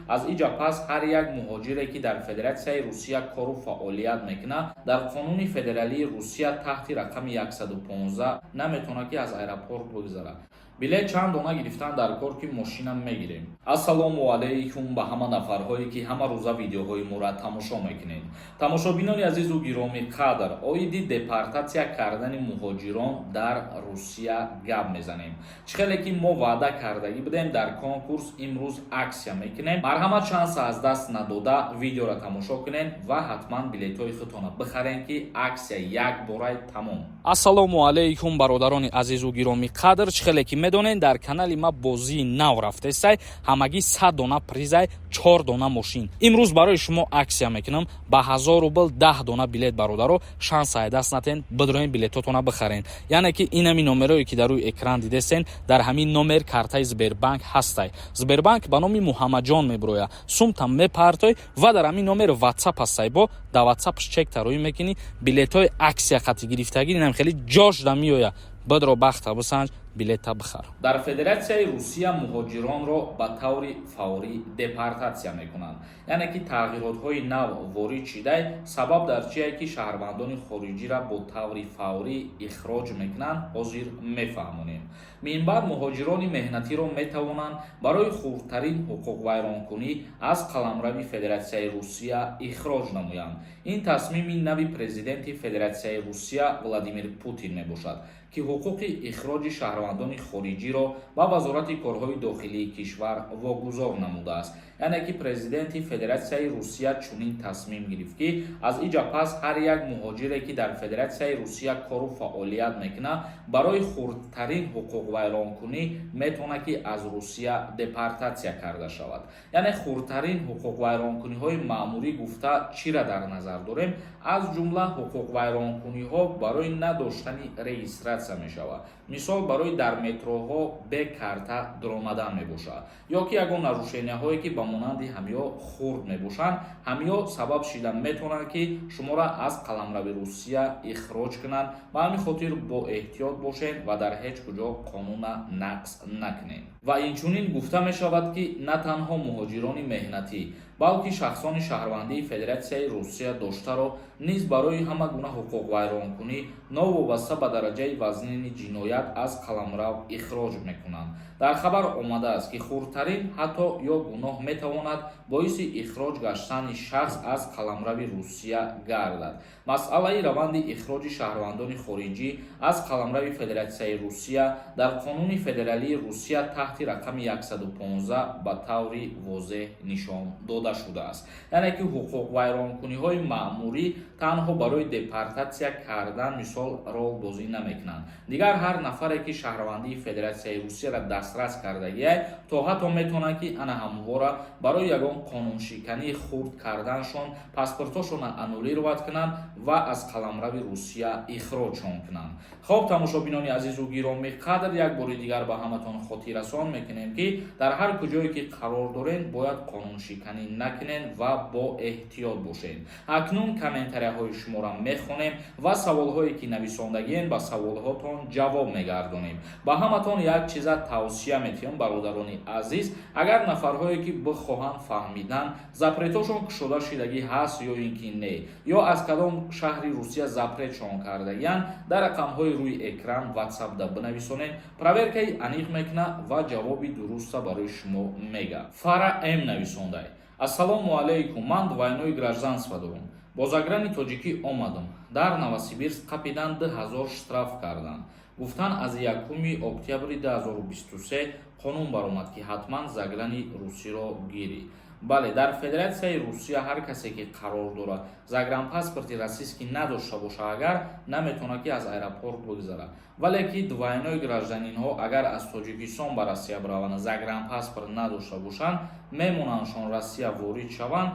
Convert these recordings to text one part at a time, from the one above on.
Аз иҷа пас ҳар як муҳоҷире, ки дар Федератсияи Русия кору фаъолият мекунад, дар Қонуни Федералии Русия таҳти рақами 115 наметавонад, ки аз аэропорт бигзарад. Билет чанд дона гирифтан дар кор, ки мошина мегирем? Ассалому алайкум ба ҳама нафарҳое, ки ҳама рӯза видеоҳои моро тамошо мекунед. Тамошобинони азизу гиромӣ қадр, оиди депортатсия кардани муҳоҷирон дар Русия гап мезанем. Чӣ хеле ки мо ваъда кардагӣ будем дар конкурс, имрӯз аксия мекунем. Марҳамат, шанса аз даст надода, видеоро тамошо кунед ва ҳатман билетҳои худтонро бихарен, ки аксия як борай тамом. Ассалому алайкум, бародарони азизу гиромӣ қадр. Чӣ хеле ки медонед, дар канали ма бозии нав рафтесай. Ҳамагӣ 100 дона призай, чор дона мошин. Имрӯз барои шумо аксия мекунам ба 1000 рубл 10 дона билет. Бародаро, шанса ай даст натен, бидроен, билетотона бихарен. Яъне ки инами номерое, ки дар рӯи экран дидесен, дар ҳамин номер картаи Сбербанк ҳастай. Сбербанк ба номи Муҳаммадҷон мебироя. Сумта мепартой ва дар ҳамин номер Ватсап ҳастай. Бо дар Ватсапш чек тароӣ мекунӣ. Билетҳои аксия хати гирифтагӣ инам хеле ҷошда меоя. Бидро, бахта бисанҷ, билета бихар. Дар Федератсияи Русия муҳоҷиронро ба таври фаврӣ депортатсия мекунанд, яъне ки тағйиротҳои нав ворид шидай. Сабаб дар чие, ки шаҳрвандони хориҷиро бо таври фаврӣ ихроҷ мекунанд, ҳозир мефаҳмонем. Минбаъд муҳоҷирони меҳнатиро метавонанд барои хурдтарин ҳуқуқвайронкунӣ аз қаламрави Федератсияи Русия ихроҷ намоянд. Ин тасмими нави президенти Федератсияи Русия Владимир Путин мебошад, ки ҳуқуқи ихроҷи шаҳрвандони хориҷиро ба Вазорати корҳои дохилии кишвар вогузор намудааст. Яъне ки президенти Федератсияи Русия чунин тасмим гирифт, ки аз иҷа пас ҳар як муҳоҷире, ки дар Федератсияи Русия кору фаъолият мекунад, барои хурдтарин ҳуқуқвайронкунӣ метавонад, ки аз Русия депортатсия карда шавад. Яъне хурдтарин ҳуқуқвайронкуниҳои маъмурӣ гуфта чира дар назар дорем? Аз ҷумла ҳуқуқвайронкуниҳо барои надоштани регистратсия мешавад, мисол, барои дар метроҳо бе карта дуромадан мебошад ё ки ягон нарушенияҳое, ки ба монанди ҳамиё хурд мебошанд. Ҳамиё сабаб шида метавонанд, ки шуморо аз қаламрави Русия ихроҷ кунанд. Ба ҳамин хотир бо эҳтиёт бошед ва дар ҳеҷ куҷо қонуна нақз накунед. Ва инчунин гуфта мешавад, ки на танҳо муҳоҷирони меҳнатӣ, балки шахсони шаҳрвандии Федератсияи Русия доштаро низ барои ҳама гуна ҳуқуқвайронкунӣ, новобаста ба дараҷаи вазнини ҷиноят, аз қаламрав ихроҷ мекунанд. Дар хабар омадааст, ки хурдтарин ҳатто ё гуноҳ метавонад боиси ихроҷ гаштани шахс аз қаламрави Русия гардад. Масъалаи раванди ихроҷи шаҳрвандони хориҷӣ аз қаламрави Федератсияи Русия дар Қонуни Федералии Русия таҳти рақами 115 ба таври возеҳ нишон дода шудааст. Яъне ки ҳуқуқвайронкуниҳои маъмурӣ танҳо барои депортатсия кардан, мисол, рол бозӣ намекунанд. Дигар ҳар нафаре, ки шаҳрвандии Федератсияи Русияро дастрас кардагиай, то ҳатто метавонад, ки ана ҳамвора барои ягон қонуншикании хурд карданшон паспортҳошонро аннулировать кунанд ва аз қаламрави Русия ихроҷшон кунанд. Хоб, тамошобинони азизу гиромӣ қадр, як бори дигар ба ҳаматон хотиррасон мекунем, ки дар ҳар куҷое ки қарор доред, бояд қонуншиканӣ накунед ва бо эҳтиёт бошед. Акнун комментарияҳои шуморо мехонем ва саволҳое, ки нависондагиен, ба саволҳотон ҷавоб мегардонем. Ба ҳаматон як чиза тавсия метиҳам, бародарони азиз: агар нафарҳое, ки бихоҳанд фаҳмидан, запретошон кушода шидагӣ ҳаст ё ин ки не, ё аз кадом шаҳри Русия запретшон кардагиянд, дар рақамҳои рӯи экран Ватсапда бинависонед, проверкаи аниқ мекунад ва ҷавоби дуруста барои шумо мега. Фара М нависондай: «Ассалому алайкум, ман двойное гражданство дорам, бо заграни тоҷикӣ омадам, дар Новосибирск қапидан, 2000 штраф карданд. Гуфтан, аз 1 октябри 2023 қонун баромад, ки ҳатман заграни русиро гирӣ». Бале, дар Федератсияи Русия ҳар касе, ки қарор дорад, загранпаспорти российский надошта боша агар, наметавонад, ки аз аэропорт бигзарад. Вале ки двойной гражданинҳо агар аз Тоҷикистон ба Россия бираванд, загранпаспорт надошта бошанд, мемонандшон Россия ворид шаванд,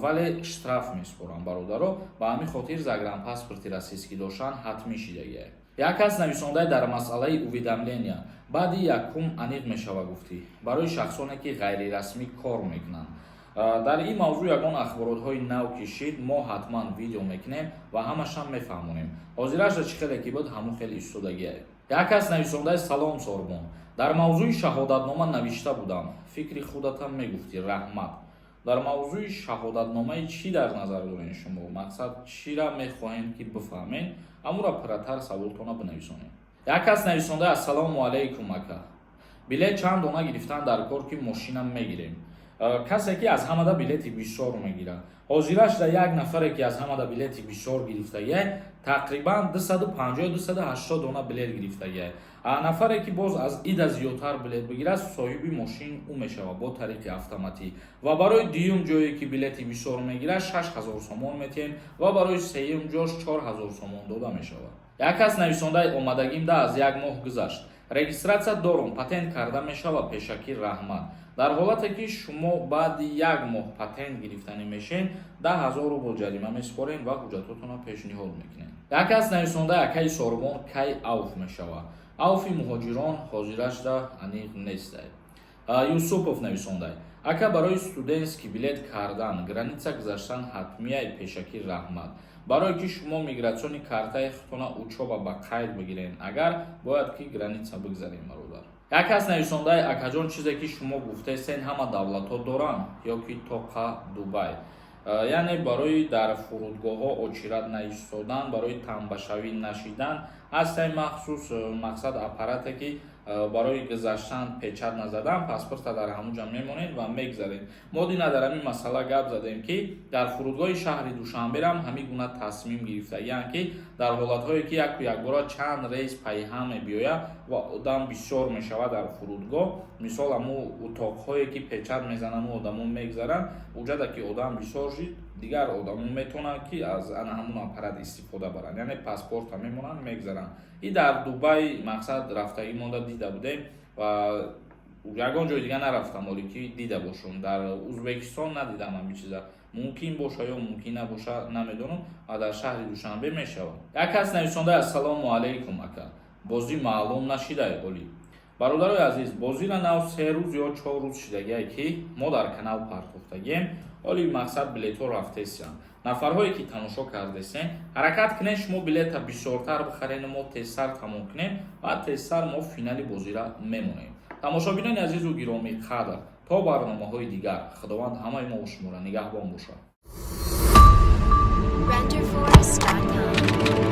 вале штраф месупоранд, бародаро. Ба ҳамин хотир загранпаспорти российский доштан ҳатмӣ шидагиа. Як кас нависондаи: «Дар масъалаи уведомления баъди якум аниқ мешава, гуфтӣ, барои шахсоне, ки ғайрирасмӣ кор мекунанд». Дар ин мавзӯъ ягон ахборотҳои нав кишид, мо ҳатман видео мекунем ва ҳамашам мефаҳмонем. Ҳозираша чӣ хеле ки буд, ҳамун хеле истодагие. Як кас нависондаи: «Салом, Сорбон, дар мавзӯи шаҳодатнома навишта будам. Фикри худатам мегуфтӣ, раҳмат. Дар мавзӯи шаҳодатномаи чӣ дар назар дорем шумо? Мақсад чира мехоҳем, ки бифаҳмем? Амура пурратар саволтона бинависонем. Як кас нависонда: «Ассалому алайкум, ака, билет чанд дона гирифтан дар кор, ки мошинам мегирем?» Касе ки аз ҳамада билети бисёр мегирад. Ҳозирашда як нафаре, ки аз ҳамада билети бисёр гирифтагиай, тақрибан 250-280 дона билет гирифтагиай. Нафаре ки боз аз ида зиёдтар билет бигирад, соҳиби мошин ӯ мешавад бо тариқи автоматӣ. Ва барои дуюм ҷое, ки билети бисёр мегирад, 6000 сомон метиҳем ва барои сеюм ҷош 4000 сомон дода мешавад. Як кас нависондаи: «Омадагимда аз як моҳ гузашт, регистрация дорум, патент карда мешавад? Пешакӣ раҳмат». Дар ҳолате ки шумо баъди як моҳ патент гирифтанӣ мешен, 10 000 рубл ҷарима месупорем ва ҳуҷҷатотонро пешниҳод мекунем. Як кас нависонда: «Акаи Сорбон, кай авф мешавад?» Авфи муҳоҷирон ҳозирашда аниқ нестай. Юсупов нависондай: «Ака, барои студентский билет кардан граница гузаштан ҳатмияй? Пешакӣ раҳмат». Барое ки шумо миграционный картаи худтона учёба ба қайд бигирен, агар бояд ки граница бигзарем, бародар. Як кас нависондаи: «Акаҷон, чизе ки шумо гуфтесен, ҳама давлатҳо доранд ё ки тоқа Дубай?» Яъне барои дар фурудгоҳҳо очират наистодан, барои тамбашавӣ нашидан ҳастаи махсус, мақсад, аппарате, ки барои гузаштан печать назадан паспорта дар ҳамун ҷа мемонед ва мегзаред. Мо дина дар ҳамин масъала гап задем, ки дар фурудгоҳи шаҳри Душанберам ҳамин гуна тасмим гирифтагианд, ки дар ҳолатҳое ки яку якбора чанд рейс пайҳам мебиёяд ва одам бисёр мешавад дар фурудгоҳ, мисол, ҳамун утоқҳое ки печать мезананд, одамо мегзаранд, уҷада ки одам бисёр шид, дигар одамо метавонанд, ки аз ана ҳамун аппарат истифода баранд, яъне паспорта мемонанд, мегзаранд. И дар Дубай, мақсад, рафтагӣ монда дида будем ва ягон ҷои дига нарафтам, оле ки дида бошум. Дар Узбекистон надидам ҳамин чиза, мумкин боша ё мумкин набоша, намедонам, ва дар шаҳри Душанбе мешавад. Як кас нависонда: «Ассалому алайкум, ака, бозӣ маълум нашидай олӣ?» Бародарои азиз, бозира нав 3 рӯз ё 4 рӯз шидагие, ки мо дар канал партофтагием. Оли, мақсад, билетҳо рафтесиянд. Нафарҳое ки тамошо кардесен, ҳаракат кунед, шумо билета бисёртар бихарену мо тезтар тамом кунем ва тезтар мо финали бозира мемонем. Тамошобинони азизу гиромӣ қадр, то барномаҳои дигар Худованд ҳамаи мо шуморо нигаҳбон бошад. Renderforest.com.